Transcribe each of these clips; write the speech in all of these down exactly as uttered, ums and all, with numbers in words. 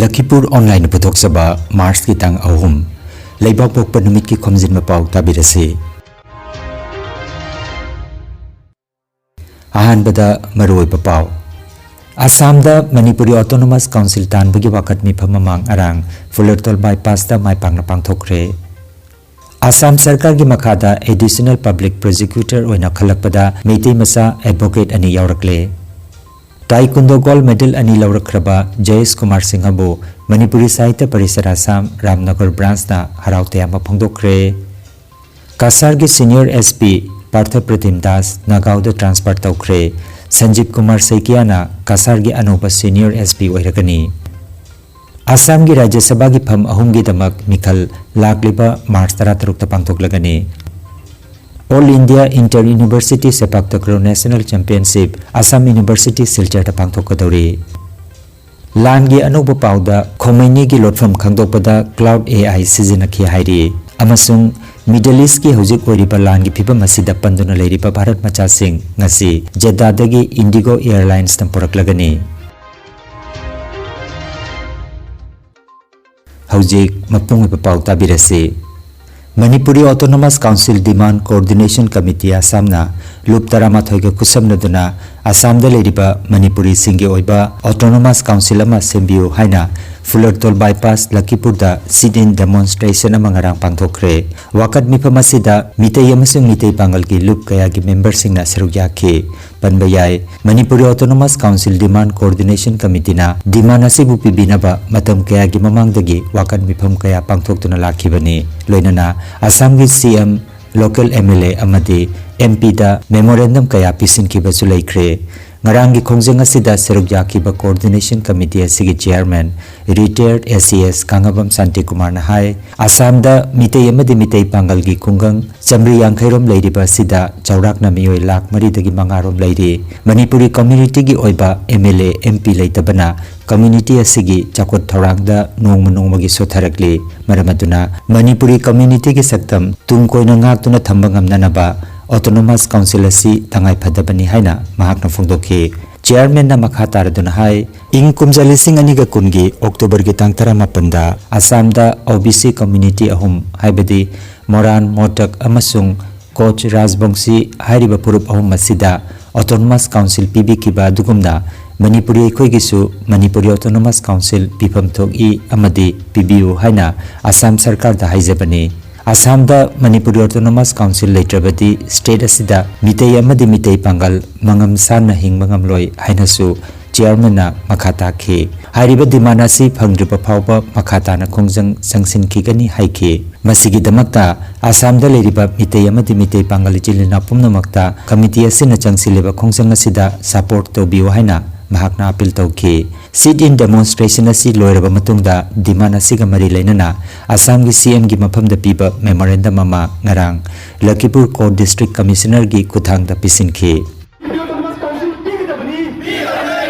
ꯂꯈꯤꯄꯨꯔ ꯑꯣꯟꯂꯥꯏꯟꯅ ꯄꯨꯊꯣꯛꯆꯕ ꯃꯥꯔꯆꯀꯤ ꯇꯥꯡ ꯑꯍꯨꯝ, ꯂꯩꯕꯥꯛꯄꯣꯛꯄ ꯅꯨꯃꯤꯠꯀꯤ ꯈꯣꯝꯖꯤꯟꯕ ꯄꯥꯎ ꯇꯥꯕꯤꯔꯁꯤ꯫ ꯑꯍꯥꯟꯕꯗ ꯃꯔꯨꯑꯣꯏꯕ ꯄꯥꯎ꯫ ꯑꯁꯥꯝꯗ ꯃꯅꯤꯄꯨꯔꯤ ꯑꯣꯇꯣꯅꯣꯃꯁ ꯀꯥꯎꯟꯁꯤꯜ ꯇꯥꯟꯕꯒꯤ ꯋꯥꯀꯠ ꯃꯤꯐꯝ ꯑꯃ ꯉꯔꯥꯡ ꯐꯨꯂꯔꯇꯣꯜ ꯕꯥꯏꯄꯥꯁꯇ ꯃꯥꯏ ꯄꯥꯛꯅ ꯄꯥꯡꯊꯣꯛꯈ꯭ꯔꯦ꯫ ꯑꯁꯥꯝ ꯁꯔꯀꯥꯔꯒꯤ ꯃꯈꯥꯗ ꯑꯦꯗꯤꯁꯅꯦꯜ ꯄꯕ꯭ꯂꯤꯛ ꯄ꯭ꯔꯣꯁꯤꯀ꯭ꯌꯨꯇꯔ ꯑꯣꯏꯅ ꯈꯜꯂꯛꯄꯗ ꯃꯩꯇꯩ ꯃꯆꯥ ꯑꯦꯗꯚꯣꯀꯦꯠ ꯑꯅꯤ ꯌꯥꯎꯔꯛꯂꯦ꯫ ꯇꯥꯏꯀꯨꯟꯗꯣ ꯒꯣꯜꯗ ꯃꯦꯗꯜ ꯑꯅꯤ ꯂꯧꯔꯛꯈ꯭ꯔꯕ ꯖꯌꯦꯁ ꯀꯨꯃꯥꯔ ꯁꯤꯡꯍꯕꯨ ꯃꯅꯤꯄꯨꯔꯤ ꯁꯥꯍꯤꯇ꯭ꯌ ꯄꯔꯤꯁꯠ ꯑꯁꯥꯝ ꯔꯥꯝꯅꯒꯔ ꯕ꯭ꯔꯥꯟꯁꯅ ꯍꯔꯥꯎ ꯇꯌꯥꯝꯕ ꯐꯣꯡꯗꯣꯛꯈ꯭ꯔꯦ꯫ ꯀꯁꯥꯔꯒꯤ senior S P Partha Pratim Das ꯅꯥꯒꯥꯎꯗ ꯇ꯭ꯔꯥꯟꯁꯐꯔ ꯇꯧꯈ꯭ꯔꯦ꯫ ꯁꯟꯖꯤꯕ ꯀꯨꯃꯥꯔ ꯁꯩꯀꯤꯌꯥꯅ ꯀꯁꯥꯔꯒꯤ ꯑꯅꯧꯕ ꯁꯤꯅꯤꯌꯔ ꯑꯦꯁ ꯄꯤ ꯑꯣꯏꯔꯒꯅꯤ꯫ ꯑꯁꯥꯝꯒꯤ ꯔꯥꯖ꯭ꯌ ꯁꯚꯥꯒꯤ ꯐꯝ ꯑꯍꯨꯝꯒꯤꯗꯃꯛ ꯃꯤꯈꯜ ꯂꯥꯛꯂꯤꯕ ꯃꯥꯔꯆ ꯇꯔꯥꯇꯔꯨꯛꯇ ꯄꯥꯡꯊꯣꯛꯂꯒꯅꯤ꯫ All India inter university sepak takraw national championship Assam university ꯁꯤꯜꯆꯔꯗ ꯄꯥꯡꯊꯣꯛꯀꯗꯧꯔꯤ꯫ ꯂꯥꯟꯒꯤ ꯑꯅꯧꯕ ꯄꯥꯎꯗ ꯈꯣꯃꯩꯅꯤꯒꯤ ꯂꯣꯠꯐꯝ ꯈꯪꯗꯣꯛꯄꯗ ꯀ꯭ꯂꯥꯎꯗ ꯑꯦ ꯑꯥꯏ ꯁꯤꯖꯤꯟꯅꯈꯤ ꯍꯥꯏꯔꯤ, ꯑꯃꯁꯨꯡ ꯃꯤꯗꯜ ꯏꯁꯀꯤ ꯍꯧꯖꯤꯛ ꯑꯣꯏꯔꯤꯕ ꯂꯥꯟꯒꯤ ꯐꯤꯕꯝ ꯑꯁꯤꯗ ꯄꯟꯗꯨꯅ ꯂꯩꯔꯤꯕ ꯚꯥꯔꯠ ꯃꯆꯥꯁꯤꯡ ꯉꯁꯤ ꯖꯦꯗꯥꯗꯒꯤ ꯏꯟꯗꯤꯒꯣ ꯑꯦꯌꯔꯂꯥꯏꯟꯁꯅ ꯄꯨꯔꯛꯂꯒꯅꯤ꯫ ꯍꯧꯖꯤꯛ ꯃꯄꯨꯡ ꯑꯣꯏꯕ ꯄꯥꯎ ꯇꯥꯕꯤꯔꯁꯤ꯫ ꯃꯅꯤꯄꯨꯔꯤ ꯑꯣꯇꯣꯅꯣꯃꯁ ꯀꯥꯎꯟꯁꯤꯜ ꯗꯤꯃꯥꯟ ꯀꯣꯑꯣꯔꯗꯤꯅꯦꯁꯟ ꯀꯃꯤꯇꯤ ꯑꯁꯥꯝꯅ ꯂꯨꯞ ꯇꯔꯥꯃꯥꯊꯣꯏꯒ ꯈꯨꯠꯁꯝꯅꯗꯨꯅ ꯑꯁꯥꯝꯗ ꯂꯩꯔꯤꯕ ꯃꯅꯤꯄꯨꯔꯤꯁꯤꯡꯒꯤ ꯑꯣꯏꯕ ꯑꯣꯇꯣꯅꯣꯃꯁ ꯀꯥꯎꯟꯁꯤꯜ ꯑꯃ ꯁꯦꯝꯕꯤꯌꯨ ꯍꯥꯏꯅ ꯐꯨꯂꯔꯇꯣꯜ ꯕꯥꯏꯄꯥꯁ ꯂꯈꯤꯄꯨꯔꯗ ꯁꯤꯠ ꯏꯟ ꯗꯦꯃꯣꯟꯁꯇ꯭ꯔꯦꯁꯟ ꯑꯃ ꯉꯔꯥꯡ ꯄꯥꯡꯊꯣꯛꯈ꯭ꯔꯦ꯫ ꯋꯥꯀꯠ ꯃꯤꯐꯝ ꯑꯁꯤꯗ ꯃꯤꯇꯩ ꯑꯃꯁꯨꯡ ꯃꯤꯇꯩ ꯄꯥꯡꯒꯜꯒꯤ ꯂꯨꯞ ꯀꯌꯥꯒꯤ ꯃꯦꯝꯕꯔꯁꯤꯡꯅ ꯁꯔꯨꯛ ꯌꯥꯈꯤ꯫ ꯄꯟꯕ ꯌꯥꯏ꯫ ꯃꯅꯤꯄꯨꯔꯤ ꯑꯣꯇꯣꯅꯣꯃꯁ ꯀꯥꯎꯟꯁꯤꯜ ꯗꯤꯃꯥꯟ ꯀꯣꯑꯣꯔꯗꯤꯅꯦꯁꯟ ꯀꯃꯤꯇꯤꯅ ꯗꯤꯃꯥꯟ ꯑꯁꯤꯕꯨ ꯄꯤꯕꯤꯅꯕ ꯃꯇꯝ ꯀꯌꯥꯒꯤ ꯃꯃꯥꯡꯗꯒꯤ ꯋꯥꯀꯠ ꯃꯤꯐꯝ ꯀꯌꯥ ꯄꯥꯡꯊꯣꯛꯇꯨꯅ ꯂꯥꯛꯈꯤꯕꯅꯤ꯫ ꯂꯣꯏꯅꯅ ꯑꯁꯥꯝꯒꯤ ꯁꯤ ꯑꯦꯝ, ꯂꯣꯀꯦꯜ ꯑꯦꯝ ꯑꯦꯜ ꯑꯦ ꯑꯃꯗꯤ ꯑꯦꯝ ꯄꯤꯗ ꯃꯦꯃꯣꯔꯦꯟꯗꯝ ꯀꯌꯥ ꯄꯤꯁꯤꯟꯈꯤꯕꯁꯨ ꯂꯩꯈ꯭ꯔꯦ꯫ ꯉꯔꯥꯡꯒꯤ ꯈꯣꯡꯖꯪ ꯑꯁꯤꯗ ꯁꯔꯨꯛ ꯌꯥꯈꯤꯕ ꯀꯣꯑꯣꯔꯗꯤꯅꯦꯁꯟ ꯀꯃꯤꯇꯤ ꯑꯁꯤꯒꯤ ꯆꯤꯌꯥꯔꯃꯦꯟ, ꯔꯤꯇꯥꯌꯔꯗ ꯑꯦ ꯁꯤ ꯑꯦꯁ ꯀꯥꯡꯉꯕꯝ ꯁꯥꯟꯇꯤꯀꯨꯃꯥꯔꯅ ꯍꯥꯏ, ꯑꯁꯥꯝꯗ ꯃꯤꯇꯩ ꯑꯃꯗꯤ ꯃꯤꯇꯩ ꯄꯥꯡꯒꯜꯒꯤ ꯈꯨꯡꯒꯪ ꯆꯥꯃꯔꯤ ꯌꯥꯡꯈꯩ ꯔꯣꯝ ꯂꯩꯔꯤꯕ ꯑꯁꯤꯗ ꯆꯥꯎꯔꯥꯛꯅ ꯃꯤꯑꯣꯏ ꯂꯥꯈ ꯃꯔꯤꯗꯒꯤ ꯃꯉꯥ ꯔꯣꯝ ꯂꯩꯔꯤ꯫ ꯃꯅꯤꯄꯨꯔꯤ ꯀꯝꯃ꯭ꯌꯨꯅꯤꯇꯤꯒꯤ ꯑꯣꯏꯕ ꯑꯦꯝ ꯑꯦꯜ ꯑꯦ, ꯑꯦꯝ ꯄꯤ ꯂꯩꯇꯕꯅ ꯀꯝꯃ꯭ꯌꯨꯅꯤꯇꯤ ꯑꯁꯤꯒꯤ ꯆꯥꯎꯈꯠ ꯊꯧꯔꯥꯡꯗ ꯅꯣꯡꯃ ꯅꯣꯡꯃꯒꯤ ꯁꯣꯊꯔꯛꯂꯤ꯫ ꯃꯔꯝ ꯑꯗꯨꯅ ꯃꯅꯤꯄꯨꯔꯤ ꯀꯝꯃ꯭ꯌꯨꯅꯤꯇꯤꯒꯤ ꯁꯛꯇꯝ ꯇꯨꯡ ꯀꯣꯏꯅ ꯉꯥꯛꯇꯨꯅ ꯊꯝꯕ ꯉꯝꯅꯅꯕ ꯑꯣꯇꯣꯅꯣꯃꯁ ꯀꯥꯎꯟꯁꯤꯜ ꯑꯁꯤ ꯇꯉꯥꯏ ꯐꯗꯕꯅꯤ ꯍꯥꯏꯅ ꯃꯍꯥꯛꯅ ꯐꯣꯡꯗꯣꯛꯈꯤ꯫ ꯆꯤꯌꯥꯔꯃꯦꯟꯅ ꯃꯈꯥ ꯇꯥꯔꯗꯨꯅ ꯍꯥꯏ, ꯏꯪ ꯀꯨꯝꯖꯥ ꯂꯤꯁꯤꯡ ꯑꯅꯤꯒ ꯀꯨꯟꯒꯤ ꯑꯣꯛꯇꯣꯕꯔꯒꯤ ꯇꯥꯡ ꯇꯔꯥꯃꯥꯄꯟꯗ ꯑꯁꯥꯝꯗ ꯑꯣ ꯕꯤ ꯁꯤ ꯀꯝꯃ꯭ꯌꯨꯅꯤꯇꯤ ꯑꯍꯨꯝ, ꯍꯥꯏꯕꯗꯤ ꯃꯣꯔꯥꯟ, ꯃꯣꯇꯛ ꯑꯃꯁꯨꯡ ꯀꯣꯆ ꯔꯥꯖꯕꯪꯁꯤ ꯍꯥꯏꯔꯤꯕ ꯐꯨꯔꯨꯞ ꯑꯍꯨꯝ ꯑꯁꯤꯗ ꯑꯣꯇꯣꯅꯣꯃꯁ ꯀꯥꯎꯟꯁꯤꯜ ꯄꯤꯕꯤꯈꯤꯕ ꯑꯗꯨꯒꯨꯝꯅ ꯃꯅꯤꯄꯨꯔꯤ ꯑꯩꯈꯣꯏꯒꯤꯁꯨ ꯃꯅꯤꯄꯨꯔꯤ ꯑꯣꯇꯣꯅꯣꯃꯁ ꯀꯥꯎꯟꯁꯤꯜ ꯄꯤꯐꯝ ꯊꯣꯛꯏ ꯑꯃꯗꯤ ꯄꯤꯕꯤꯌꯨ ꯍꯥꯏꯅ ꯑꯁꯥꯝ ꯁꯔꯀꯥꯔꯗ ꯍꯥꯏꯖꯕꯅꯤ꯫ ꯑꯁꯥꯝꯗ ꯃꯅꯤꯄꯨꯔꯤ ꯑꯣꯇꯣꯅꯣꯃꯁ ꯀꯥꯎꯟꯁꯤꯜ ꯂꯩꯇ꯭ꯔꯕꯗꯤ ꯁ꯭ꯇꯦꯠ ꯑꯁꯤꯗ ꯃꯤꯇꯩ ꯑꯃꯗꯤ ꯃꯤꯇꯩ ꯄꯥꯡꯒꯜ ꯃꯉꯝ ꯁꯥꯟꯅ ꯍꯤꯡꯕ ꯉꯝꯂꯣꯏ ꯍꯥꯏꯅꯁꯨ ꯆꯤꯌꯥꯔꯃꯦꯟꯅ ꯃꯈꯥ ꯇꯥꯈꯤ꯫ ꯍꯥꯏꯔꯤꯕ ꯗꯤꯃꯥꯟ ꯑꯁꯤ ꯐꯪꯗ꯭ꯔꯤꯕ ꯐꯥꯎꯕ ꯃꯈꯥ ꯇꯥꯅ ꯈꯣꯡꯖꯪ ꯆꯪꯁꯤꯟꯈꯤꯒꯅꯤ ꯍꯥꯏꯈꯤ꯫ ꯃꯁꯤꯒꯤꯗꯃꯛꯇ ꯑꯁꯥꯝꯗ ꯂꯩꯔꯤꯕ ꯃꯤꯇꯩ ꯑꯃꯗꯤ ꯃꯤꯇꯩ ꯄꯥꯡꯒꯜ ꯏꯆꯤꯜ ꯏꯅꯥꯎ ꯄꯨꯝꯅꯃꯛꯇ ꯀꯃꯤꯇꯤ ꯑꯁꯤꯅ ꯆꯪꯁꯤꯜꯂꯤꯕ ꯈꯣꯡꯖꯪ ꯑꯁꯤꯗ ꯁꯄꯣꯔꯠ ꯇꯧꯕꯤꯌꯨ ꯍꯥꯏꯅ ꯃꯍꯥꯛꯅ ꯑꯄꯤꯜ ꯇꯧꯈꯤ꯫ ꯁꯤꯠ ꯏꯟ ꯗꯦꯃꯣꯟꯁꯇ꯭ꯔꯦꯁꯟ ꯑꯁꯤ ꯂꯣꯏꯔꯕ ꯃꯇꯨꯡꯗ ꯗꯤꯃꯥꯟ ꯑꯁꯤꯒ ꯃꯔꯤ ꯂꯩꯅꯅ ꯑꯁꯥꯝꯒꯤ ꯁꯤ ꯑꯦꯝꯒꯤ ꯃꯐꯝꯗ ꯄꯤꯕ ꯃꯦꯃꯣꯔꯦꯟꯗꯝ ꯑꯃ ꯉꯔꯥꯡ ꯂꯈꯤꯄꯨꯔ ꯀꯣꯔꯠ ꯗꯤꯁꯇ꯭ꯔꯤꯛ ꯀꯃꯤꯁꯅꯔꯒꯤ ꯈꯨꯠꯊꯥꯡꯗ ꯄꯤꯁꯤꯟꯈꯤ꯫ ꯃꯅꯤꯄꯨꯔ ꯑꯣꯇꯣꯅꯣꯃꯁ ꯀꯥꯎꯟꯁꯤꯜ ꯄꯤꯒꯗꯕꯅꯤ꯫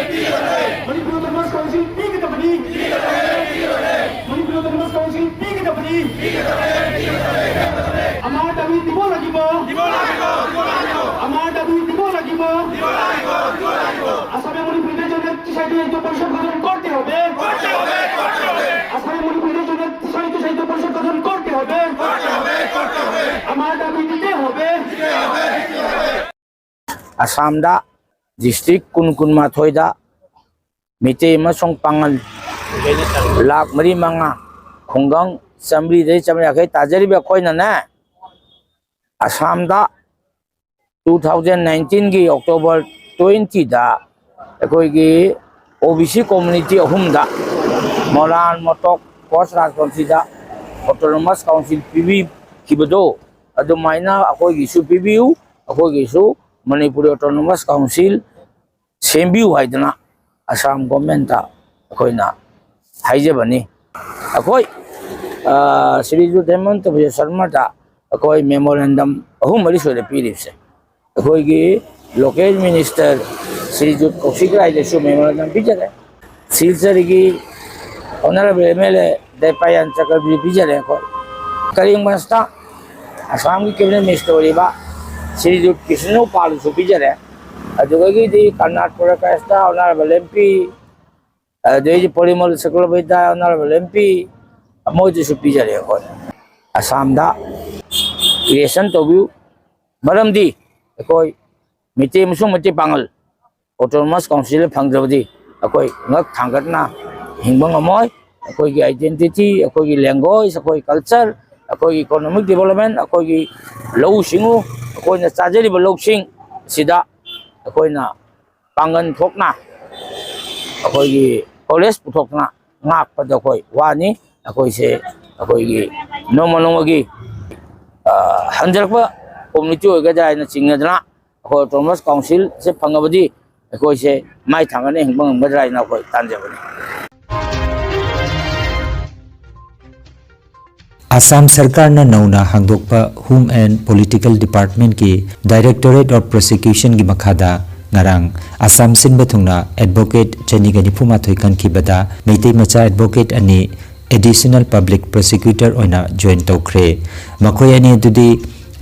ꯃꯅꯤꯄꯨꯔ ꯑꯣꯇꯣꯅꯣꯃꯁ ꯀꯥꯎꯟꯁꯤꯜ ꯄꯤꯒꯗꯕꯅꯤ꯫ ꯃꯅꯤꯄꯨꯔ ꯑꯣꯇꯣꯅꯣꯃꯁ ꯀꯥꯎꯟꯁꯤꯜ ꯄꯤꯒꯗꯕꯅꯤ꯫ আমাৰ দাবী দিব লাগিব। আমাৰ দাবী দিব লাগিব। আসামে মণিপুরীদের জন্য একটি স্বায়ত্তশাসিত পরিষদ গঠন করতে হবে। আসামে মণিপুরীদের জন্য একটি স্বায়ত্তশাসিত পরিষদ গঠন করতে হবে। আমার দাবি দিতে হবে। ꯑꯁꯥꯝꯗ ꯗꯤꯁꯇ꯭ꯔꯤꯛ ꯀꯨꯟ, ꯀꯨꯟꯃꯥꯊꯣꯏꯗ ꯃꯤꯇꯩ ꯑꯃꯁꯨꯡ ꯄꯥꯉꯜ ꯂꯥꯈ ꯃꯔꯤ ꯃꯉꯥ, ꯈꯨꯡꯒꯪ ꯆꯥꯃꯔꯤꯗꯒꯤ ꯆꯥꯃꯔꯤ ꯌꯥꯡꯈꯩ ꯇꯥꯖꯔꯤꯕ ꯑꯩꯈꯣꯏꯅꯅꯦ, ꯑꯁꯥꯝꯗ two thousand nineteenꯒꯤ October twentyꯗ ꯑꯩꯈꯣꯏꯒꯤ ꯑꯣ ꯕꯤ ꯁꯤ ꯀꯝꯃ꯭ꯌꯨꯅꯤꯇꯤ ꯑꯍꯨꯝꯗ, ꯃꯣꯔꯥꯟ, ꯃꯣꯇꯣꯛ, ꯀꯣꯁ ꯔꯥꯖꯕꯪꯁꯤꯗ ꯑꯣꯇꯣꯅꯣꯃꯁ ꯀꯥꯎꯟꯁꯤꯜ ꯄꯤꯕꯤꯈꯤꯕꯗꯣ, ꯑꯗꯨꯃꯥꯏꯅ ꯑꯩꯈꯣꯏꯒꯤꯁꯨ ꯄꯤꯕꯤꯌꯨ, ꯑꯩꯈꯣꯏꯒꯤꯁꯨ ꯃꯅꯤꯄꯨꯔꯤ ꯑꯣꯇꯣꯅꯣꯃꯁ ꯀꯥꯎꯟꯁꯤꯜ ꯁꯦꯝꯕꯤꯌꯨ ꯍꯥꯏꯗꯅ ꯑꯁꯥꯝ ꯒꯣꯔꯃꯦꯟꯇ ꯑꯩꯈꯣꯏꯅ ꯍꯥꯏꯖꯕꯅꯤ꯫ ꯑꯩꯈꯣꯏ, ꯑ, ꯁ꯭ꯔꯤ ꯌꯨ ꯍꯦꯃꯟꯇ ꯕꯤꯁ꯭ꯋ ꯁꯔꯃꯗ ꯑꯩꯈꯣꯏ ꯃꯦꯃꯣꯔꯦꯟꯗꯝ ꯑꯍꯨꯝ ꯃꯔꯤ ꯁꯨꯔꯦ ꯄꯤꯔꯤꯕꯁꯦ꯫ ꯑꯩꯈꯣꯏꯒꯤ ꯂꯣꯀꯦꯜ ꯃꯤꯅꯤꯁꯇꯔ ꯁ꯭ꯔꯤ ꯌꯨ ꯀꯧꯁꯤꯛ ꯔꯥꯏꯗꯁꯨ ꯃꯦꯃꯣꯔꯦꯟꯗꯝ ꯄꯤꯖꯔꯦ꯫ ꯁꯤꯜꯆꯔꯒꯤ honourable M L A Debapayan Chakraborty ꯄꯤꯖꯔꯦ꯫ ꯑꯩꯈꯣꯏ ꯀꯔꯤꯡꯒꯟꯁꯇ ꯑꯁꯥꯝꯒꯤ ꯀꯦꯕꯤꯅꯦꯠ ꯃꯤꯅꯤꯁꯇꯔ ꯑꯣꯏꯔꯤꯕ ꯁ꯭ꯔꯤ ꯌꯨ ꯀ꯭ꯔꯤꯁꯅ ꯎꯄꯥꯜꯗꯁꯨ ꯄꯤꯖꯔꯦ꯫ ꯑꯗꯨꯗꯒꯤꯗꯤ ꯀꯔꯅꯥꯠ ꯄꯨꯔꯀꯥꯁꯇ ꯑꯣꯅꯔꯦꯕꯜ ꯑꯦꯝ ꯄꯤ, ꯑꯗꯨꯗꯩꯗꯤ ꯄꯣꯂꯤꯃꯜ ꯁꯀ꯭ꯔꯕꯩꯗ ꯑꯣꯅꯔꯦꯕꯜ ꯑꯦꯝ ꯄꯤ, ꯃꯣꯏꯗꯁꯨ ꯄꯤꯖꯔꯦ ꯑꯩꯈꯣꯏ꯫ ꯑꯁꯥꯝꯗ ꯀ꯭ꯔꯤꯌꯦꯁꯟ ꯇꯧꯕꯤꯌꯨ꯫ ꯃꯔꯝꯗꯤ ꯑꯩꯈꯣꯏ ꯃꯩꯇꯩ ꯑꯃꯁꯨꯡ ꯃꯩꯇꯩ ꯄꯥꯉꯜ ꯑꯣꯇꯣꯅꯣꯃꯁ ꯀꯥꯎꯟꯁꯤꯜ ꯐꯪꯗ꯭ꯔꯕꯗꯤ ꯑꯩꯈꯣꯏ ꯉꯛ ꯊꯥꯡꯒꯠꯅ ꯍꯤꯡꯕ ꯉꯝꯃꯣꯏ꯫ ꯑꯩꯈꯣꯏꯒꯤ ꯑꯥꯏꯗꯦꯟꯇꯤꯇꯤ, ꯑꯩꯈꯣꯏꯒꯤ ꯂꯦꯡꯒ꯭ꯋꯦꯖ, ꯑꯩꯈꯣꯏꯒꯤ ꯀꯜꯆꯔ, ꯑꯩꯈꯣꯏꯒꯤ ꯏꯀꯣꯅꯣꯃꯤꯛ ꯗꯤꯕꯂꯞꯃꯦꯟ, ꯑꯩꯈꯣꯏꯒꯤ ꯂꯧꯎ ꯁꯤꯡꯎ, ꯑꯩꯈꯣꯏꯅ ꯆꯥꯖꯔꯤꯕ ꯂꯧꯁꯤꯡ ꯑꯁꯤꯗ ꯑꯩꯈꯣꯏꯅ ꯄꯥꯡꯒꯜ ꯊꯣꯛꯅ ꯑꯩꯈꯣꯏꯒꯤ ꯀꯣꯂꯦꯖ ꯄꯨꯊꯣꯛꯇꯅ ꯉꯥꯛꯄꯗ ꯑꯩꯈꯣꯏ ꯋꯥꯅꯤ꯫ ꯑꯩꯈꯣꯏꯁꯦ ꯑꯩꯈꯣꯏꯒꯤ ꯅꯣꯡꯃ ꯅꯣꯡꯃꯒꯤ, ꯑ, ꯍꯟꯊꯔꯛꯄ ꯀꯝꯃ꯭ꯌꯨꯅꯤꯇꯤ ꯑꯣꯏꯒꯗ꯭ꯔꯥ ꯍꯥꯏꯅ ꯆꯤꯡꯅꯗꯅ ꯑꯩꯈꯣꯏ ꯑꯣꯇꯣꯅꯣꯃꯁ ꯀꯥꯎꯟꯁꯤꯜꯁꯦ ꯐꯪꯉꯕꯗꯤ ꯑꯩꯈꯣꯏꯁꯦ ꯃꯥꯏ ꯊꯥꯡꯒꯠꯅ ꯍꯤꯡꯕ ꯉꯝꯒꯗ꯭ꯔꯥ ꯍꯥꯏꯅ ꯑꯩꯈꯣꯏ ꯇꯥꯟꯖꯕꯅꯤ꯫ ꯑꯁꯥꯝ ꯁꯔꯀꯥꯔꯅ ꯅꯧꯅ ꯍꯥꯡꯗꯣꯛꯄ Home and Political Departmentꯀꯤ Directorate of Prosecutionꯒꯤ ꯃꯈꯥꯗ ꯉꯔꯥꯡ ꯑꯁꯥꯝ ꯁꯤꯟꯕ ꯊꯨꯡꯅ advocate ꯆꯅꯤꯒ ꯅꯤꯐꯨ ꯃꯥꯊꯣꯏ ꯈꯟꯈꯤꯕꯗ ꯃꯩꯇꯩ ꯃꯆꯥ advocate ꯑꯅꯤ Additional Public Prosecutor ꯑꯣꯏꯅ join ꯇꯧꯈ꯭ꯔꯦ꯫ ꯃꯈꯣꯏ ꯑꯅꯤ ꯑꯗꯨꯗꯤ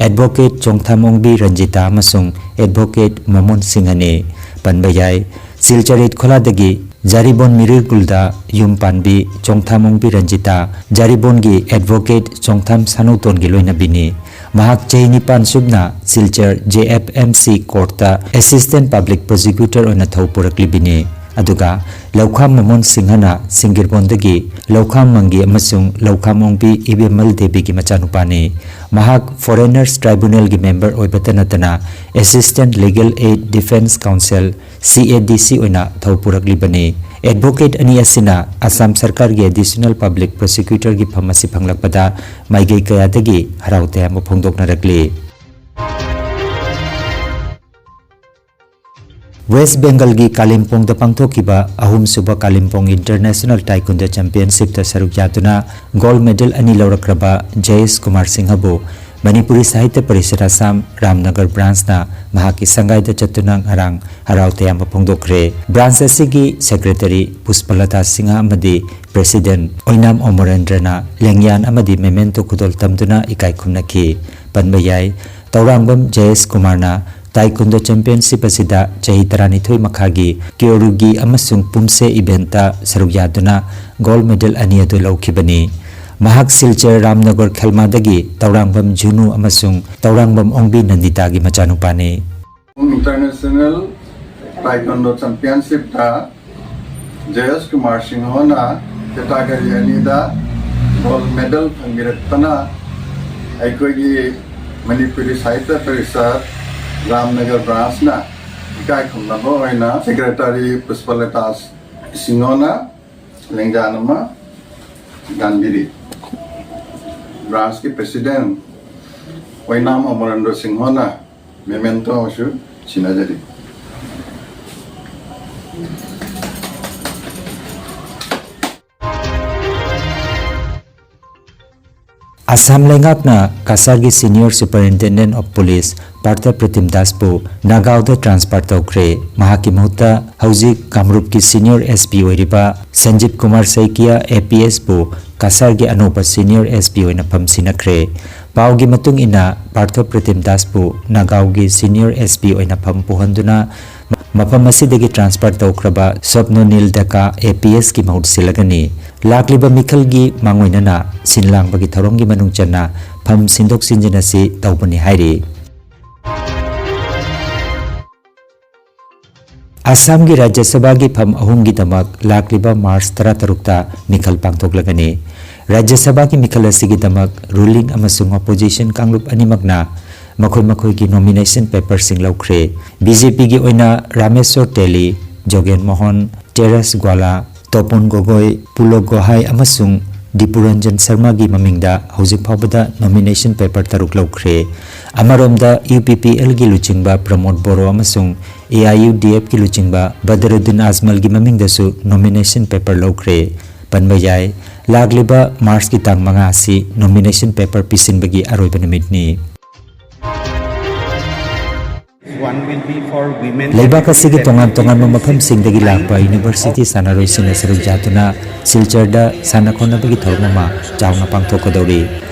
advocate ꯆꯣꯡꯊꯥꯝ ꯑꯣꯡꯕꯤ ꯔꯟꯖꯤꯇꯥ ꯑꯃꯁꯨꯡ advocate ꯃꯃꯣꯟ ꯁꯤꯡꯍꯅꯤ꯫ ꯄꯟꯕ ꯌꯥꯏ, ꯁꯤꯜꯆꯔ ꯏꯠꯈꯣꯂꯥꯗꯒꯤ ꯖꯥꯔꯤꯕꯣꯟ ꯃꯤꯔꯨꯜꯒꯨꯜꯗ ꯌꯨꯝ ꯄꯥꯟꯕꯤ ꯆꯣꯡꯊꯥꯝ ꯑꯣꯡꯕꯤ ꯔꯟꯖꯤꯇꯥ, ꯖꯥꯔꯤꯕꯣꯟꯒꯤ advocate ꯆꯣꯡꯊꯥꯝ ꯁꯥꯅꯧꯇꯣꯟꯒꯤ ꯂꯣꯏꯅꯕꯤꯅꯤ꯫ ꯃꯍꯥꯛ ꯆꯍꯤ ꯅꯤꯄꯥꯟ ꯁꯨꯞꯅ Silchar J F M C courtꯇ Assistant Public Prosecutor ꯑꯣꯏꯅ ꯊꯧ ꯄꯨꯔꯛꯂꯤꯕꯤꯅꯤ꯫ ꯑꯗꯨꯒ ꯂꯧꯈꯥꯝ ꯃꯃꯣꯟ ꯁꯤꯡꯍꯅ ꯁꯤꯡꯒꯤꯔꯕꯣꯟꯗꯒꯤ ꯂꯧꯈꯥꯝ ꯃꯪꯒꯤ ꯑꯃꯁꯨꯡ ꯂꯧꯈꯥꯝ ꯑꯣꯡꯕꯤ ꯏꯕꯦꯝꯃꯜ ꯗꯦꯕꯤꯒꯤ ꯃꯆꯥꯅꯨꯄꯥꯅꯤ꯫ ꯃꯍꯥꯛ Foreigners Tribunalꯒꯤ member ꯑꯣꯏꯕꯇ ꯅꯠꯇꯅ Assistant Legal Aid Defence Counsel, C A D C ꯑꯣꯏꯅ ꯊꯧ ꯄꯨꯔꯛꯂꯤꯕꯅꯤ꯫ Advocate ꯑꯅꯤ ꯑꯁꯤꯅ ꯑꯁꯥꯝ ꯁꯔꯀꯥꯔꯒꯤ Additional Public Prosecutorꯒꯤ ꯐꯝ ꯑꯁꯤ ꯐꯪꯂꯛꯄꯗ ꯃꯥꯏꯀꯩ ꯀꯌꯥꯗꯒꯤ ꯍꯔꯥꯎ ꯇꯌꯥꯝꯕ ꯐꯣꯡꯗꯣꯛꯅꯔꯛꯂꯤ꯫ ꯋꯦꯁ ꯕꯦꯡꯒꯜꯒꯤ ꯀꯥꯂꯤꯝꯄꯣꯡꯗ ꯄꯥꯡꯊꯣꯛꯈꯤꯕ ꯑꯍꯨꯝꯁꯨꯕ ꯀꯥꯂꯤꯝꯄꯣꯡ International Taekwondo Championshipꯇ ꯁꯔꯨꯛ ꯌꯥꯗꯨꯅ gold medal ꯑꯅꯤ ꯂꯧꯔꯛꯈ꯭ꯔꯕ ꯖꯌꯦꯁ ꯀꯨꯃꯥꯔ ꯁꯤꯡꯍꯕꯨ ꯃꯅꯤꯄꯨꯔꯤ ꯁꯥꯍꯤꯇ꯭ꯌ ꯄꯔꯤꯁꯠ ꯑꯁꯥꯝ ꯔꯥꯝꯅꯒꯔ branchꯅ ꯃꯍꯥꯛꯀꯤ ꯁꯪꯒꯥꯏꯗ ꯆꯠꯇꯨꯅ ꯉꯔꯥꯡ ꯍꯔꯥꯎ ꯇꯌꯥꯝꯕ ꯐꯣꯡꯗꯣꯛꯈ꯭ꯔꯦ꯫ Branch ꯑꯁꯤꯒꯤ secretary ꯄꯨꯁꯄꯂꯇꯥ ꯁꯤꯡꯍ ꯑꯃꯗꯤ president ꯑꯣꯏꯅꯥꯝ ꯑꯃꯔꯦꯟꯗ꯭ꯔꯅ ꯂꯦꯡꯌꯥꯟ ꯑꯃꯗꯤ memento ꯈꯨꯗꯣꯜ ꯇꯝꯗꯨꯅ ꯏꯀꯥꯏ ꯈꯨꯝꯅꯈꯤ꯫ ꯄꯟꯕ ꯌꯥꯏ, ꯇꯧꯔꯥꯡꯕꯝ ꯖꯌꯦꯁ ꯀꯨꯃꯥꯔꯅ Taekwondo Championship ꯑꯁꯤꯗ ꯆꯍꯤ ꯇꯔꯥꯅꯤꯊꯣꯏ ꯃꯈꯥꯒꯤ ꯀ꯭ꯌꯣꯔꯨꯒꯤ ꯑꯃꯁꯨꯡ ꯄꯨꯝꯁꯦ event ꯇ ꯁꯔꯨꯛ ꯌꯥꯗꯨꯅ gold medal ꯑꯅꯤ ꯑꯗꯨ ꯂꯧꯈꯤꯕꯅꯤ꯫ ꯃꯍꯥꯛ ꯁꯤꯜꯆꯔ ꯔꯥꯝꯅꯒꯔ ꯈꯦꯜꯃꯥꯗꯒꯤ ꯇꯧꯔꯥꯡꯕꯝ ꯖꯨꯅꯨ ꯑꯃꯁꯨꯡ ꯇꯧꯔꯥꯡꯕꯝ ꯑꯣꯡꯕꯤ ꯅꯟꯗꯤꯇꯥꯒꯤ ꯃꯆꯥꯅꯨꯄꯥꯅꯤ꯫ International Taekwondo Championship ꯇ ꯖꯦ ꯑꯦꯁ ꯀꯨꯃꯥꯔ ꯁꯤꯡꯍꯣꯅ category ꯑꯅꯤꯗ gold medal ꯐꯪꯕꯤꯔꯛꯄꯅ ꯑꯩꯈꯣꯏꯒꯤ ꯃꯅꯤꯄꯨꯔꯤ ꯁꯥꯍꯤꯇ꯭ꯌ ꯄꯔꯤꯁꯠ ꯔꯥꯝꯅꯒꯔ branch ꯅ ꯏꯀꯥꯏ ꯈꯨꯝꯅꯕ ꯑꯣꯏꯅ Secretary ꯄꯨꯁꯄꯂꯇꯥ ꯁꯤꯡꯍꯣꯅ ꯂꯦꯡꯖꯥꯟ ꯑꯃ ꯌꯥꯟꯕꯤꯔꯤ꯫ Branch ꯀꯤ President ꯑꯣꯏꯅꯥꯝ ꯑꯃꯔꯦꯟꯗ꯭ꯔ ꯁꯤꯡꯍꯣꯅ memento ꯑꯃꯁꯨ ꯁꯤꯟꯅꯖꯔꯤ꯫ ꯑꯁꯥꯝ ꯂꯩꯉꯥꯛꯅ ꯀꯁꯥꯔꯒꯤ Senior Superintendent of Police Partha ꯄ꯭ꯔꯤꯇꯤꯝ ꯗꯥꯁꯄꯨ ꯅꯥꯒꯥꯎꯗ transfer ꯇꯧꯈ꯭ꯔꯦ꯫ ꯃꯍꯥꯛꯀꯤ ꯃꯍꯨꯠꯇ ꯍꯧꯖꯤꯛ ꯀꯥꯃꯔꯨꯞꯀꯤ Senior S P ꯑꯣꯏꯔꯤꯕ ꯁꯟꯖꯤꯕ ꯀꯨꯃꯥꯔ ꯁꯩꯀꯤꯌꯥ ꯑꯦ ꯄꯤ ꯑꯦꯁꯄꯨ ꯀꯁꯥꯔꯒꯤ ꯑꯅꯧꯕ Senior S P ꯑꯣꯏꯅ ꯐꯝ ꯁꯤꯟꯅꯈ꯭ꯔꯦ꯫ ꯄꯥꯎꯒꯤ ꯃꯇꯨꯡ ꯏꯟꯅ, ꯄꯥꯔꯊ ꯄ꯭ꯔꯤꯇꯤꯝ ꯗꯥꯁꯄꯨ ꯅꯥꯒꯥꯎꯒꯤ Senior S P ꯑꯣꯏꯅ ꯐꯝ ꯄꯨꯍꯟꯗꯨꯅ ꯃꯐꯝ ꯑꯁꯤꯗꯒꯤ transfer ꯇꯧꯈ꯭ꯔꯕ ꯁ꯭ꯋꯞꯅꯣꯅꯤꯜ ꯗꯦꯀꯥ ꯑꯦ ꯄꯤ ꯑꯦꯁꯀꯤ ꯃꯍꯨꯠ ꯁꯤꯜꯂꯒꯅꯤ꯫ ꯂꯥꯛꯂꯤꯕ ꯃꯤꯈꯜꯒꯤ ꯃꯥꯡꯑꯣꯏꯅꯅ ꯁꯤꯟ ꯂꯥꯡꯕꯒꯤ ꯊꯧꯔꯝꯒꯤ ꯃꯅꯨꯡ ꯆꯟꯅ ꯐꯝ ꯁꯤꯟꯗꯣꯛ ꯁꯤꯟꯖꯤꯟ ꯑꯁꯤ ꯇꯧꯕꯅꯤ ꯍꯥꯏꯔꯤ꯫ ꯑꯁꯥꯝꯒꯤ ꯔꯥꯖ꯭ꯌ ꯁꯚꯥꯒꯤ ꯐꯝ ꯑꯍꯨꯝꯒꯤꯗꯃꯛ ꯂꯥꯛꯂꯤꯕ ꯃꯥꯔꯆ ꯇꯔꯥꯇꯔꯨꯛꯇ ꯃꯤꯈꯜ ꯄꯥꯡꯊꯣꯛꯂꯒꯅꯤ꯫ ꯔꯥꯖ꯭ꯌ ꯁꯚꯥꯒꯤ ꯃꯤꯈꯜ ꯑꯁꯤꯒꯤꯗꯃꯛ ruling ꯑꯃꯁꯨꯡ opposition ꯀꯥꯡꯂꯨꯞ ꯑꯅꯤꯃꯛꯅ ꯃꯈꯣꯏ ꯃꯈꯣꯏꯒꯤ nomination paperꯁꯤꯡ ꯂꯧꯈ꯭ꯔꯦ꯫ ꯕꯤ ꯖꯦ ꯄꯤꯒꯤ ꯑꯣꯏꯅ ꯔꯥꯃꯦꯁ꯭ꯋꯔ ꯇꯦꯂꯤ, ꯖꯣꯒꯦꯟ ꯃꯣꯍꯟ, ꯇꯦꯔꯦꯁ ꯒ꯭ꯋꯥꯂꯥ, ꯇꯣꯄꯣꯟ ꯒꯣꯒꯣꯏ, ꯄꯨꯂꯣꯛ ꯒꯣꯍꯥꯏ ꯑꯃꯁꯨꯡ ꯗꯤꯄꯨꯔꯟꯖꯟ ꯁꯔꯃꯥꯒꯤ ꯃꯃꯤꯡꯗ ꯍꯧꯖꯤꯛ ꯐꯥꯎꯕꯗ nomination paper ꯇꯔꯨꯛ ꯂꯧꯈ꯭ꯔꯦ꯫ ꯑꯃꯔꯣꯝꯗ, ꯌꯨ ꯄꯤ ꯄꯤ ꯑꯦꯜꯒꯤ ꯂꯨꯆꯤꯡꯕ ꯄ꯭ꯔꯃꯣꯗ ꯕꯣꯔꯣ ꯑꯃꯁꯨꯡ ꯑꯦ ꯑꯥꯏ ꯌꯨ ꯗꯤ ꯑꯦꯐꯀꯤ ꯂꯨꯆꯤꯡꯕ ꯕꯗꯔꯨꯗꯤꯟ ꯑꯖꯃꯜꯒꯤ ꯃꯃꯤꯡꯗꯁꯨ nomination paper ꯂꯧꯈ꯭ꯔꯦ꯫ ꯄꯟꯕ ꯌꯥꯏ, ꯂꯥꯛꯂꯤꯕ ꯃꯥꯔꯆꯀꯤ ꯇꯥꯡ ꯃꯉꯥ ꯑꯁꯤ nomination paper ꯄꯤꯁꯤꯟꯕꯒꯤ ꯑꯔꯣꯏꯕ ꯅꯨꯃꯤꯠꯅꯤ꯫ One will be for women. ꯂꯩꯕꯥꯛ ꯑꯁꯤꯒꯤ ꯇꯣꯉꯥꯟ ꯇꯣꯉꯥꯟꯕ ꯃꯐꯝꯁꯤꯡꯗꯒꯤ ꯂꯥꯛꯄ university ꯁꯥꯟꯅꯔꯣꯏꯁꯤꯡꯅ ꯁꯔꯨꯛ ꯌꯥꯗꯨꯅ ꯁꯤꯜꯆꯔꯗ ꯁꯥꯟꯅ ꯈꯣꯠꯅꯕꯒꯤ ꯊꯧꯔꯝ ꯑꯃ ꯆꯥꯎꯅ ꯄꯥꯡꯊꯣꯛꯀꯗꯧꯔꯤ꯫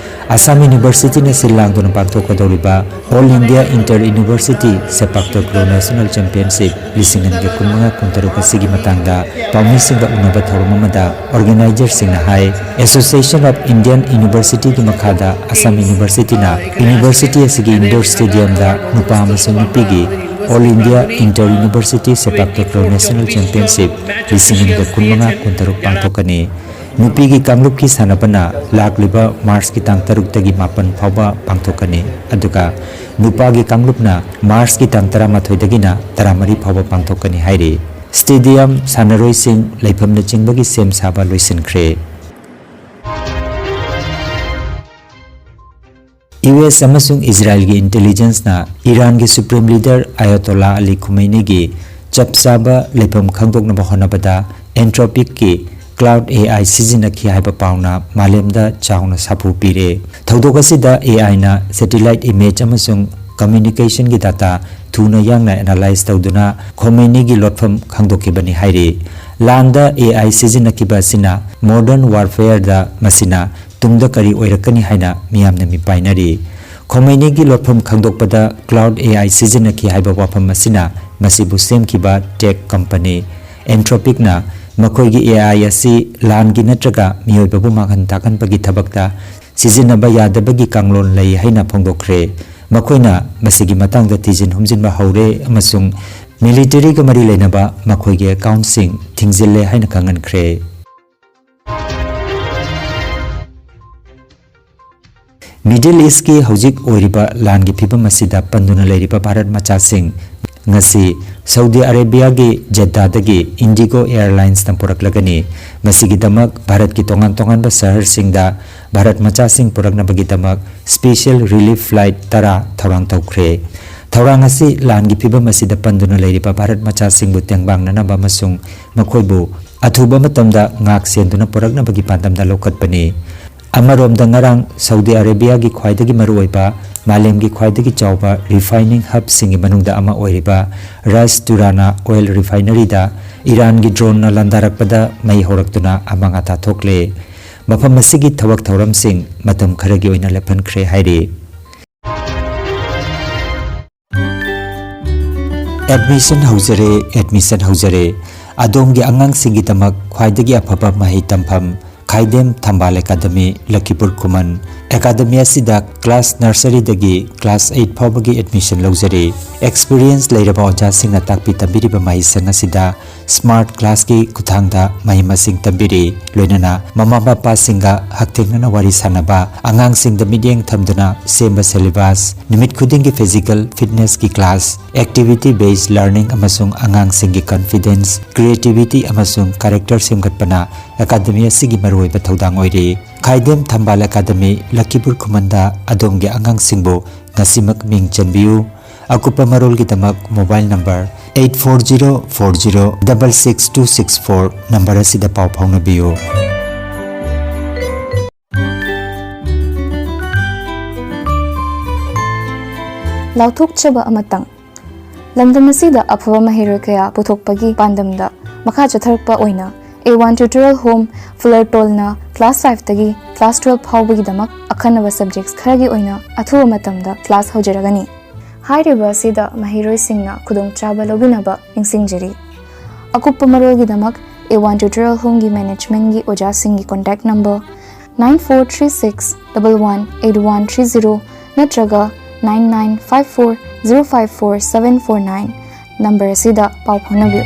ꯑꯁꯥꯝ ꯌꯨꯅꯤꯚꯔꯁꯤꯇꯤꯅ ꯁꯤꯜ ꯂꯥꯡꯗꯨꯅ ꯄꯥꯡꯊꯣꯛꯀꯗꯧꯔꯤꯕ All India Inter University Sepak Takraw National Championship ꯂꯤꯁꯤꯡ ꯑꯅꯤꯒ ꯀꯨꯟꯃꯉꯥ ꯀꯨꯟꯇꯔꯨꯛ ꯑꯁꯤꯒꯤ ꯃꯇꯥꯡꯗ ꯄꯥꯎꯃꯤꯁꯤꯡꯒ ꯎꯅꯕ ꯊꯧꯔꯝ ꯑꯃꯗ organizerꯁꯤꯡꯅ ꯍꯥꯏ, Association of Indian Universityꯒꯤ ꯃꯈꯥꯗ ꯑꯁꯥꯝ ꯌꯨꯅꯤꯚꯔꯁꯤꯇꯤꯅ ꯌꯨꯅꯤꯚꯔꯁꯤꯇꯤ ꯑꯁꯤꯒꯤ indoor stadiumꯗ ꯅꯨꯄꯥ ꯑꯃꯁꯨꯡ ꯅꯨꯄꯤꯒꯤ All India Inter University Sepak Takraw National Championship ꯂꯤꯁꯤꯡ ꯑꯅꯤꯒ ꯀꯨꯟꯃꯉꯥ ꯀꯨꯟꯇꯔꯨꯛ ꯄꯥꯡꯊꯣꯛꯀꯅꯤ꯫ ꯅꯨꯄꯤꯒꯤ ꯀꯥꯡꯂꯨꯞꯀꯤ ꯁꯥꯟꯅꯕꯅ ꯂꯥꯛꯂꯤꯕ ꯃꯥꯔꯆꯀꯤ ꯇꯥꯡ ꯇꯔꯨꯛꯇꯒꯤ ꯃꯥꯄꯟ ꯐꯥꯎꯕ ꯄꯥꯡꯊꯣꯛꯀꯅꯤ, ꯑꯗꯨꯒ ꯅꯨꯄꯥꯒꯤ ꯀꯥꯡꯂꯨꯞꯅ ꯃꯥꯔꯆꯀꯤ ꯇꯥꯡ ꯇꯔꯥꯃꯥꯊꯣꯏꯗꯒꯤꯅ ꯇꯔꯥꯃꯔꯤ ꯐꯥꯎꯕ ꯄꯥꯡꯊꯣꯛꯀꯅꯤ ꯍꯥꯏꯔꯤ꯫ Stadium, ꯁꯥꯟꯅꯔꯣꯏꯁꯤꯡ, ꯂꯩꯐꯝꯅꯆꯤꯡꯕꯒꯤ ꯁꯦꯝ ꯁꯥꯕ ꯂꯣꯏꯁꯤꯟꯈ꯭ꯔꯦ꯫ ꯌꯨ ꯑꯦꯁ ꯑꯃꯁꯨꯡ ꯏꯖꯔꯥꯏꯜꯒꯤ intelligenceꯅ ꯏꯔꯥꯟꯒꯤ supreme leader ꯑꯌꯥꯇꯣꯜꯂꯥ ꯑꯂꯤ ꯈꯨꯃꯩꯅꯤꯒꯤ ꯆꯞ ꯆꯥꯕ ꯂꯩꯐꯝ ꯈꯪꯗꯣꯛꯅꯕ ꯍꯣꯠꯅꯕꯗ Anthropicꯀꯤ Claude A I ꯁꯤꯖꯤꯟꯅꯈꯤ ꯍꯥꯏꯕ ꯄꯥꯎꯅ ꯃꯥꯂꯦꯝꯗ ꯆꯥꯎꯅ ꯁꯥꯐꯨ ꯄꯤꯔꯦ꯫ ꯊꯧꯗꯣꯛ ꯑꯁꯤꯗ A Iꯅ satellite image ꯑꯃꯁꯨꯡ communicationꯒꯤ data ꯊꯨꯅ ꯌꯥꯡꯅ analyse ꯇꯧꯗꯨꯅ ꯈꯣꯃꯩꯅꯤꯒꯤ ꯂꯣꯠꯐꯝ ꯈꯪꯗꯣꯛꯈꯤꯕꯅꯤ ꯍꯥꯏꯔꯤ꯫ ꯂꯥꯟꯗ A I ꯁꯤꯖꯤꯟꯅꯈꯤꯕ ꯑꯁꯤꯅ modern warfareꯗ ꯃꯁꯤꯅ ꯇꯨꯡꯗ ꯀꯔꯤ ꯑꯣꯏꯔꯛꯀꯅꯤ ꯍꯥꯏꯅ ꯃꯤꯌꯥꯝꯅ ꯃꯤꯄꯥꯏꯅꯔꯤ꯫ ꯈꯣꯃꯩꯅꯤꯒꯤ ꯂꯣꯠꯐꯝ ꯈꯪꯗꯣꯛꯄꯗ Claude A I ꯁꯤꯖꯤꯟꯅꯈꯤ ꯍꯥꯏꯕ ꯋꯥꯐꯝ ꯑꯁꯤꯅ ꯃꯁꯤꯕꯨ ꯁꯦꯝꯈꯤꯕ tech company Anthropicꯅ ꯃꯈꯣꯏꯒꯤ A I ꯑꯁꯤ ꯂꯥꯟꯒꯤ ꯅꯠꯇ꯭ꯔꯒ ꯃꯤꯑꯣꯏꯕꯕꯨ ꯃꯥꯡꯍꯟ ꯇꯥꯛꯍꯟꯕꯒꯤ ꯊꯕꯛꯇ ꯁꯤꯖꯤꯟꯅꯕ ꯌꯥꯗꯕꯒꯤ ꯀꯥꯡꯂꯣꯟ ꯂꯩ ꯍꯥꯏꯅ ꯐꯣꯡꯗꯣꯛꯈ꯭ꯔꯦ꯫ ꯃꯈꯣꯏꯅ ꯃꯁꯤꯒꯤ ꯃꯇꯥꯡꯗ ꯊꯤꯖꯤꯟ ꯍꯨꯝꯖꯤꯟꯕ ꯍꯧꯔꯦ ꯑꯃꯁꯨꯡ militaryꯒ ꯃꯔꯤ ꯂꯩꯅꯕ ꯃꯈꯣꯏꯒꯤ accountꯁꯤꯡ ꯊꯤꯡꯖꯤꯜꯂꯦ ꯍꯥꯏꯅ ꯈꯪꯍꯟꯈ꯭ꯔꯦ꯫ Middle Eastꯀꯤ ꯍꯧꯖꯤꯛ ꯑꯣꯏꯔꯤꯕ ꯂꯥꯟꯒꯤ ꯐꯤꯕꯝ ꯑꯁꯤꯗ ꯄꯟꯗꯨꯅ ꯂꯩꯔꯤꯕ ꯚꯥꯔꯠ ꯃꯆꯥꯁꯤꯡ ꯉꯁꯤ ꯁꯥꯎꯗꯤ ꯑꯔꯦꯕꯤꯌꯥꯒꯤ ꯖꯦꯗꯥꯗꯒꯤ Indigo Airlinesꯅ ꯄꯨꯔꯛꯂꯒꯅꯤ꯫ ꯃꯁꯤꯒꯤꯗꯃꯛ ꯚꯥꯔꯠꯀꯤ ꯇꯣꯉꯥꯟ ꯇꯣꯉꯥꯟꯕ ꯁꯍꯔꯁꯤꯡꯗ ꯚꯥꯔꯠ ꯃꯆꯥꯁꯤꯡ ꯄꯨꯔꯛꯅꯕꯒꯤꯗꯃꯛ special relief flight ꯇꯔꯥ ꯊꯧꯔꯥꯡ ꯇꯧꯈ꯭ꯔꯦ꯫ ꯊꯧꯔꯥꯡ ꯑꯁꯤ ꯂꯥꯟꯒꯤ ꯐꯤꯕꯝ ꯑꯁꯤꯗ ꯄꯟꯗꯨꯅ ꯂꯩꯔꯤꯕ ꯚꯥꯔꯠ ꯃꯆꯥꯁꯤꯡꯕꯨ ꯇꯦꯡꯕꯥꯡꯅꯅꯕ ꯑꯃꯁꯨꯡ ꯃꯈꯣꯏꯕꯨ ꯑꯊꯨꯕ ꯃꯇꯝꯗ ꯉꯥꯛ ꯁꯦꯟꯗꯨꯅ ꯄꯨꯔꯛꯅꯕꯒꯤ ꯄꯥꯟꯗꯝꯗ ꯂꯧꯈꯠꯄꯅꯤ꯫ ꯑꯃꯔꯣꯝꯗ, ꯉꯔꯥꯡ ꯁꯥꯎꯗꯤ ꯑꯔꯦꯕꯤꯌꯥꯒꯤ ꯈ꯭ꯋꯥꯏꯗꯒꯤ ꯃꯔꯨꯑꯣꯏꯕ, ꯃꯥꯂꯦꯝꯒꯤ ꯈ꯭ꯋꯥꯏꯗꯒꯤ ꯆꯥꯎꯕ refining hubꯁꯤꯡꯒꯤ ꯃꯅꯨꯡꯗ ꯑꯃ ꯑꯣꯏꯔꯤꯕ ꯔꯥꯁ ꯇꯨꯔꯥꯅꯥ oil refineryꯗ ꯏꯔꯥꯟꯒꯤ droneꯅ ꯂꯥꯟꯗꯥꯔꯛꯄꯗ ꯃꯩ ꯍꯧꯔꯛꯇꯨꯅ ꯑꯃꯥꯡ ꯑꯇꯥ ꯊꯣꯛꯂꯦ꯫ ꯃꯐꯝ ꯑꯁꯤꯒꯤ ꯊꯕꯛ ꯊꯧꯔꯝꯁꯤꯡ ꯃꯇꯝ ꯈꯔꯒꯤ ꯑꯣꯏꯅ ꯂꯦꯞꯍꯟꯈ꯭ꯔꯦ ꯍꯥꯏꯔꯤ꯫ Admission ꯍꯧꯖꯔꯦ, admission ꯍꯧꯖꯔꯦ꯫ ꯑꯗꯣꯝꯒꯤ ꯑꯉꯥꯡꯁꯤꯡꯒꯤꯗꯃꯛ ꯈ꯭ꯋꯥꯏꯗꯒꯤ ꯑꯐꯕ ꯃꯍꯩ ꯇꯝꯐꯝ ꯈꯥꯏꯗꯦꯝ ꯊꯝꯕꯥꯜ ꯑꯦꯀꯥꯗꯃꯤ, ꯂꯈꯤꯄꯨꯔ ꯈꯨꯃꯟ꯫ ꯑꯦꯀꯥꯗꯃꯤ ꯑꯁꯤꯗ class nurseryꯗꯒꯤ class eight ꯐꯥꯎꯕꯒꯤ admission ꯂꯧꯖꯔꯤ꯫ Experience ꯂꯩꯔꯕ ꯑꯣꯖꯥꯁꯤꯡꯅ ꯇꯥꯛꯄꯤ ꯇꯝꯕꯤꯔꯤꯕ ꯃꯍꯩꯁꯪ ꯑꯁꯤꯗ smart classꯀꯤ ꯈꯨꯠꯊꯥꯡꯗ ꯃꯍꯩ ꯃꯁꯤꯡ ꯇꯝꯕꯤꯔꯤ꯫ ꯂꯣꯏꯅꯅ ꯃꯃꯥ ꯃꯄꯥꯁꯤꯡꯒ ꯍꯛꯊꯦꯡꯅꯅ ꯋꯥꯔꯤ ꯁꯥꯅꯕ, ꯑꯉꯥꯡꯁꯤꯡꯗ ꯃꯤꯠꯌꯦꯡ ꯊꯝꯗꯨꯅ ꯁꯦꯝꯕ syllabus, ꯅꯨꯃꯤꯠ ꯈꯨꯗꯤꯡꯒꯤ physical fitnessꯀꯤ class, activity based learning ꯑꯃꯁꯨꯡ ꯑꯉꯥꯡꯁꯤꯡꯒꯤ confidence, creativity ꯑꯃꯁꯨꯡ character ꯁꯦꯝꯒꯠꯄꯅ ꯑꯦꯀꯥꯗꯃꯤ ꯑꯁꯤꯒꯤ ꯃꯔꯨꯑꯣꯏꯕ ꯊꯧꯗꯥꯡ ꯑꯣꯏꯔꯤ꯫ ꯈꯥꯏꯗꯦꯝ ꯊꯝꯕꯥꯜ ꯑꯦꯀꯥꯗꯃꯤ, ꯂꯈꯤꯄꯨꯔ ꯈꯨꯃꯟꯗ ꯑꯗꯣꯝꯒꯤ ꯑꯉꯥꯡꯁꯤꯡꯕꯨ ꯉꯁꯤꯃꯛ ꯃꯤꯡ ꯆꯟꯕꯤꯌꯨ꯫ ꯑꯀꯨꯞꯄ ꯃꯔꯣꯜꯒꯤꯗꯃꯛ mobile number eight four zero four zero double six two six four number ꯑꯁꯤꯗ ꯄꯥꯎ ꯐꯥꯎꯅꯕꯤꯌꯨ꯫ ꯂꯥꯎꯊꯣꯛꯆꯕ ꯑꯃꯇꯪ꯫ ꯂꯝꯗꯝ ꯑꯁꯤꯗ ꯑꯐꯕ ꯃꯍꯩꯔꯣꯏ ꯀꯌꯥ ꯄꯨꯊꯣꯛꯄꯒꯤ ꯄꯥꯟꯗꯝꯗ ꯃꯈꯥ ꯆꯠꯊꯔꯛꯄ ꯑꯣꯏꯅ A one Tutorial Home, ꯐꯨꯂꯔꯇꯣꯜꯅ class fiveꯇꯒꯤ class twelve ꯐꯥꯎꯕꯒꯤꯗꯃꯛ ꯑꯈꯟꯅꯕ subjects ꯈꯔꯒꯤ ꯑꯣꯏꯅ ꯑꯊꯨꯕ ꯃꯇꯝꯗ class ꯍꯧꯖꯔꯒꯅꯤ꯫ ꯍꯥꯏꯔꯤꯕ ꯑꯁꯤꯗ ꯃꯍꯩꯔꯣꯏꯁꯤꯡꯅ ꯈꯨꯗꯣꯡꯆꯥꯕ ꯂꯧꯕꯤꯅꯕ ꯅꯤꯡꯁꯤꯡꯖꯔꯤ꯫ ꯑꯀꯨꯞꯄ ꯃꯔꯣꯜꯒꯤꯗꯃꯛ A one Tutorial Homeꯒꯤ managementꯒꯤ ꯑꯣꯖꯥꯁꯤꯡꯒꯤ contact number nine four three six double one eight one three zero ꯅꯠꯇ꯭ꯔꯒ nine nine five four zero five four seven four nine number ꯑꯁꯤꯗ ꯄꯥꯎ ꯐꯥꯎꯅꯕꯤꯌꯨ꯫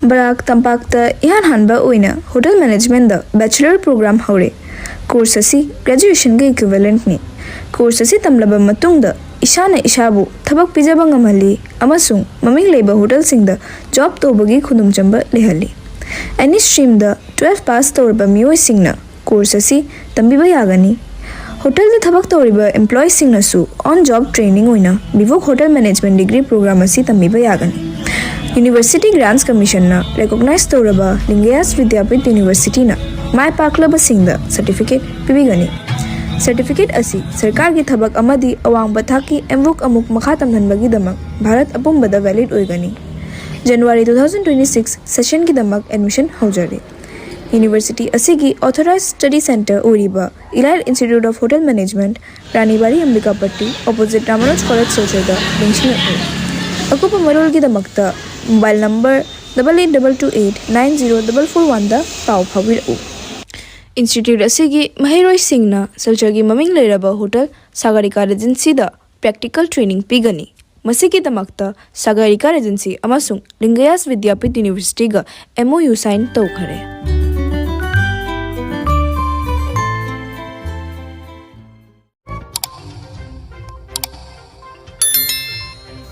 ꯕꯔꯥꯛ ꯇꯝꯄꯥꯛꯇ ꯏꯍꯥꯟ ꯍꯥꯟꯕ ꯑꯣꯏꯅ hotel managementꯗ bachelor program ꯍꯧꯔꯦ꯫ Course ꯑꯁꯤ graduationꯒ equivalentꯅꯤ꯫ Course ꯑꯁꯤ ꯇꯝꯂꯕ ꯃꯇꯨꯡꯗ ꯏꯁꯥꯅ ꯏꯁꯥꯕꯨ ꯊꯕꯛ ꯄꯤꯖꯕ ꯉꯝꯍꯜꯂꯤ ꯑꯃꯁꯨꯡ ꯃꯃꯤꯡ ꯂꯩꯕ hotelꯁꯤꯡꯗ job ꯇꯧꯕꯒꯤ ꯈꯨꯗꯣꯡꯆꯥꯕ ꯂꯩꯍꯜꯂꯤ꯫ Any streamꯗ twelve pass ꯇꯧꯔꯕ ꯃꯤꯑꯣꯏꯁꯤꯡꯅ course ꯑꯁꯤ ꯇꯝꯕꯤꯕ ꯌꯥꯒꯅꯤ꯫ Hotelꯗ ꯊꯕꯛ ꯇꯧꯔꯤꯕ employeeꯁꯤꯡꯅꯁꯨ on job training ꯑꯣꯏꯅ Vivog Hotel Management Degree Program ꯑꯁꯤ ꯇꯝꯕꯤꯕ ꯌꯥꯒꯅꯤ꯫ University Grants Commissionꯅ recognize ꯇꯧꯔꯕ ꯂꯤꯡꯒꯌꯥꯁ ꯕꯤꯗ꯭ꯌꯥꯄꯤꯊ Universityꯅ ꯃꯥꯏ ꯄꯥꯛꯂꯕꯁꯤꯡꯗ certificate ꯄꯤꯕꯤꯒꯅꯤ꯫ Certificate ꯑꯁꯤ ꯁꯔꯀꯥꯔꯒꯤ ꯊꯕꯛ ꯑꯃꯗꯤ ꯑꯋꯥꯡꯕ ꯊꯥꯛꯀꯤ ꯑꯦꯝꯕꯨꯛ ꯑꯃꯨꯛ ꯃꯈꯥ ꯇꯝꯍꯟꯕꯒꯤꯗꯃꯛ ꯚꯥꯔꯠ ꯑꯄꯨꯝꯕꯗ valid ꯑꯣꯏꯒꯅꯤ꯫ January two thousand twenty-six sessionꯒꯤꯗꯃꯛ admission ꯍꯧꯖꯔꯤ꯫ University ꯑꯁꯤꯒꯤ authorized study centre ꯑꯣꯏꯔꯤꯕ Elite Institute of Hotel Management, Rani Bari Ambikapatti, opposite Ramanuj college ꯁꯤꯜꯆꯔꯗ ꯅꯤꯡꯁꯤꯡꯂꯛꯂꯤ꯫ ꯑꯀꯨꯞꯄ ꯃꯔꯣꯜꯒꯤꯗꯃꯛꯇ mobile number double eight double two eight nine zero double four one ꯗ ꯄꯥꯎ ꯐꯥꯎꯕꯤꯔꯛꯎ꯫ Institute ꯑꯁꯤꯒꯤ ꯃꯍꯩꯔꯣꯏꯁꯤꯡꯅ ꯁꯤꯜꯆꯔꯒꯤ ꯃꯃꯤꯡ ꯂꯩꯔꯕ ꯍꯣꯇꯦꯜ ꯁꯥꯒꯔꯤꯀꯥ ꯔꯦꯖꯦꯟꯁꯤꯗ practical training ꯄꯤꯒꯅꯤ꯫ ꯃꯁꯤꯒꯤꯗꯃꯛꯇ ꯁꯥꯒꯔꯤꯀꯥ ꯔꯦꯖꯦꯟꯁꯤ ꯑꯃꯁꯨꯡ ꯂꯤꯡꯒꯌꯥꯁ ꯕꯤꯗ꯭ꯌꯥꯄꯤꯊ ꯌꯨꯅꯤꯚꯔꯁꯤꯇꯤꯒ M O U sign ꯇꯧꯈꯔꯦ꯫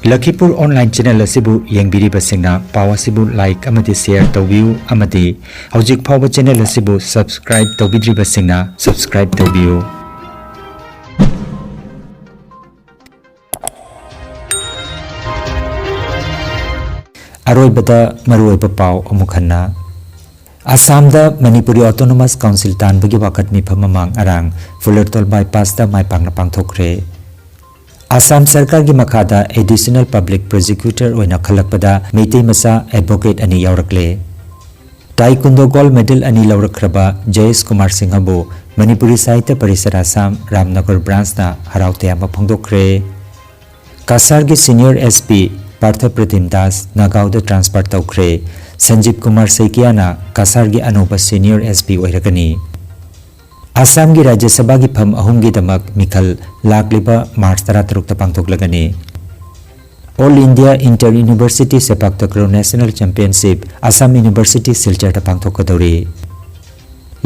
ꯂꯈꯤꯄꯨꯔ online channel ꯑꯁꯤꯕꯨ ꯌꯦꯡꯕꯤꯔꯤꯕꯁꯤꯡꯅ ꯄꯥꯎ ꯑꯁꯤꯕꯨ like ꯑꯃꯗꯤ share ꯇꯧꯕꯤꯌꯨ ꯑꯃꯗꯤ ꯍꯧꯖꯤꯛ ꯐꯥꯎꯕ channel ꯑꯁꯤꯕꯨ subscribe ꯇꯧꯕꯤꯗ꯭ꯔꯤꯕꯁꯤꯡꯅ subscribe ꯇꯧꯕꯤꯌꯨ꯫ ꯑꯔꯣꯏꯕꯗ ꯃꯔꯨꯑꯣꯏꯕ ꯄꯥꯎ ꯑꯃꯨꯛ ꯍꯟꯅ꯫ ꯑꯁꯥꯝꯗ ꯃꯅꯤꯄꯨꯔꯤ Autonomous Council ꯇꯥꯟꯕꯒꯤ ꯋꯥꯀꯠ ꯃꯤꯐꯝ ꯃꯃꯥꯡ ꯑꯔꯥꯡ ꯐꯨꯂꯔꯇꯣꯜ bypassꯇ ꯃꯥꯏ ꯄꯥꯛꯅ ꯄꯥꯡꯊꯣꯛꯈ꯭ꯔꯦ꯫ ꯑꯁꯥꯝ ꯁꯔꯀꯥꯔꯒꯤ ꯃꯈꯥꯗ Additional Public Prosecutor ꯑꯣꯏꯅ ꯈꯜꯂꯛꯄꯗ ꯃꯩꯇꯩ ꯃꯆꯥ advocate ꯑꯅꯤ ꯌꯥꯎꯔꯛꯂꯦ꯫ Taekwondo gold medal ꯑꯅꯤ ꯂꯧꯔꯛꯈ꯭ꯔꯕ ꯖꯌꯦꯁ ꯀꯨꯃꯥꯔ ꯁꯤꯡꯍꯕꯨ ꯃꯅꯤꯄꯨꯔꯤ ꯁꯥꯍꯤꯇ꯭ꯌ ꯄꯔꯤꯁꯠ ꯑꯁꯥꯝ ꯔꯥꯝꯅꯒꯔ branchꯅ ꯍꯔꯥꯎ ꯇꯌꯥꯝꯕ ꯐꯣꯡꯗꯣꯛꯈ꯭ꯔꯦ꯫ ꯀꯁꯥꯔꯒꯤ senior S P Partha Pratim Das ꯅꯥꯒꯥꯎꯗ transfer ꯇꯧꯈ꯭ꯔꯦ꯫ ꯁꯟꯖꯤꯕ ꯀꯨꯃꯥꯔ ꯁꯩꯀꯤꯌꯥꯅ ꯀꯁꯥꯔꯒꯤ ꯑꯅꯧꯕ senior S P ꯑꯣꯏꯔꯒꯅꯤ꯫ ꯑꯁꯥꯝꯒꯤ ꯔꯥꯖ꯭ꯌ ꯁꯚꯥꯒꯤ ꯐꯝ ꯑꯍꯨꯝꯒꯤꯗꯃꯛ ꯃꯤꯈꯜ ꯂꯥꯛꯂꯤꯕ ꯃꯥꯔꯆ ꯇꯔꯥꯇꯔꯨꯛꯇ ꯄꯥꯡꯊꯣꯛꯂꯒꯅꯤ꯫ All India Inter University sepak takraw National Championship Assam university ꯁꯤꯜꯆꯔꯗ ꯄꯥꯡꯊꯣꯛꯀꯗꯧꯔꯤ꯫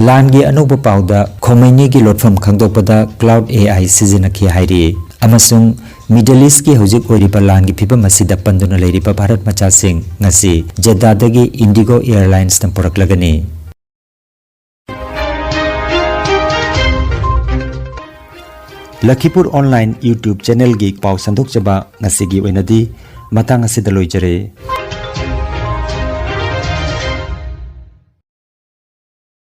ꯂꯥꯟꯒꯤ ꯑꯅꯧꯕ ꯄꯥꯎꯗ ꯈꯣꯃꯩꯅꯤꯒꯤ ꯂꯣꯠꯐꯝ ꯈꯪꯗꯣꯛꯄꯗ cloud A I ꯁꯤꯖꯤꯟꯅꯈꯤ ꯍꯥꯏꯔꯤ꯫ ꯑꯃꯁꯨꯡ Middle Eastꯀꯤ ꯍꯧꯖꯤꯛ ꯑꯣꯏꯔꯤꯕ ꯂꯥꯟꯒꯤ ꯐꯤꯕꯝ ꯑꯁꯤꯗ ꯄꯟꯗꯨꯅ ꯂꯩꯔꯤꯕ ꯚꯥꯔꯠ ꯃꯆꯥꯁꯤꯡ ꯉꯁꯤ ꯖꯦꯗꯥꯗꯒꯤ Indigo Airlinesꯅ ꯄꯨꯔꯛꯂꯒꯅꯤ꯫ ꯂꯈꯤꯄꯨꯔ online YouTube channelꯒꯤ ꯄꯥꯎ ꯁꯟꯗꯣꯛꯆꯕ ꯉꯁꯤꯒꯤ ꯑꯣꯏꯅꯗꯤ ꯃꯇꯥꯡ ꯑꯁꯤꯗ ꯂꯣꯏꯖꯔꯦ꯫